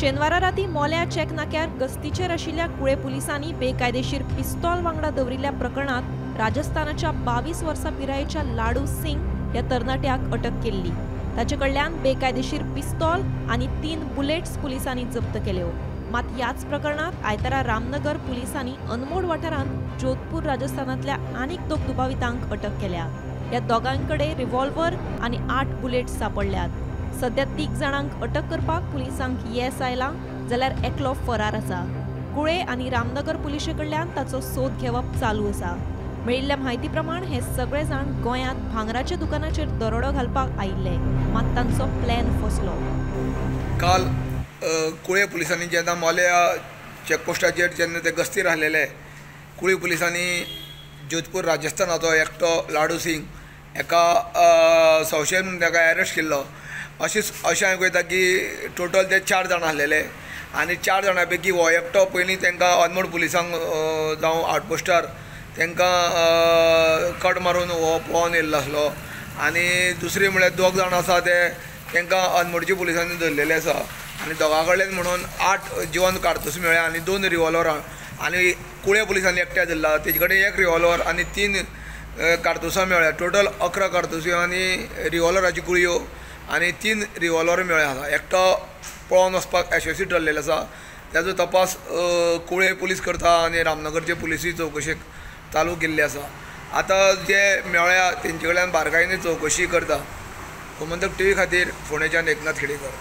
शेनवारा राती मोल्या चेक नाक्यार गस्तीचेर आशिल्ल्या कुळे पुलिसांनी बेकायदेशीर पिस्तॉल वांगडा दवरिल्ल्या प्रकरणात राजस्थानाच्या 22 वर्सां पिरायेच्या लाडू सिंग ह्या तरणाट्याक अटक केल्ली. ताचे कडल्यान बेकायदेशीर पिस्तॉल आनी 3 बुलेट्स पुलिसांनी जप्त केल्यो. मात ह्याच प्रकरणात आयतारा रामनगर पुलिसांनी अनमोड वाठारांत जोधपूर राजस्थानांतल्या आनीक 2 दुबावितांक अटक केल्या. ह्या दोगांकडे रिव्हॉल्वर आनी 8 बुलेट्स सापडल्यात. सध्या 3 जाणांक अटक करपाक पुलिसांक येस आयलां, जाल्यार एकलो फरार आसा. कुळे आनी रामनगर पुलिशे कडल्यान ताचो सोद घेवप चालू आसा. मेळिल्ल्या म्हायती प्रमाण हे सगळे जाण गोंयांत भांगराच्या दुकानाचेर दरोडो घालपाक आयिल्ले, मात तांचो प्लॅन फसलो. काल कुळे पुलिसांनी जेन्ना मोल्या चॅकपोस्टाचेर जेन्ना ते गस्तीर आसलेले, कुळे पुलिसांनी जोधपूर राजस्थानाचो एकटो लाडू सिंग एका संशय म्हणून ताका अरेस्ट केल्लो. अशें हांवें पळयता की टोटल ते 4 जाण आसलेले आनी 4 जाणां पैकी हो एकटो पयलीं तांकां अनमोड पुलिसांक जावं आउटपोस्टार तांकां कट मारून हो पळोवन येयल्लो आसलो आनी दुसरी म्हळ्यार 2 जाण आसा ते तांकां अनमोडच्या पुलिसांनी धरलेले आसा आनी दोगां कडल्यान म्हणून 8 जिवन कारतूस मेळ्ळ्या आनी 2 रिव्हॉल्वरां आनी कुळे पुलिसांनी एकट्या धरला तेजे कडेन 1 रिव्हॉल्वर आनी 3 कारतुसां मेळ्ळ्या. टोटल 11 कारतुस्यो आनी रिव्हॉल्वराच्यो गुळयो आनी 3 रिव्हॉल्वर मेळ्ळे आसा. एकटो पळोवन वचपाक यशस्वी ठरलेलो आसा. ताजो तपास कुळे पुलीस करता आनी रामनगरचे पुलिसूय चवकशेक चालू केल्ली आसा. आतां जे मेळ्ळ्या तेंचे कडल्यान बारकायेन चवकशी करता. गोमंतक टीव्ही खातीर फोंडेच्यान एकनाथ खेडेकर.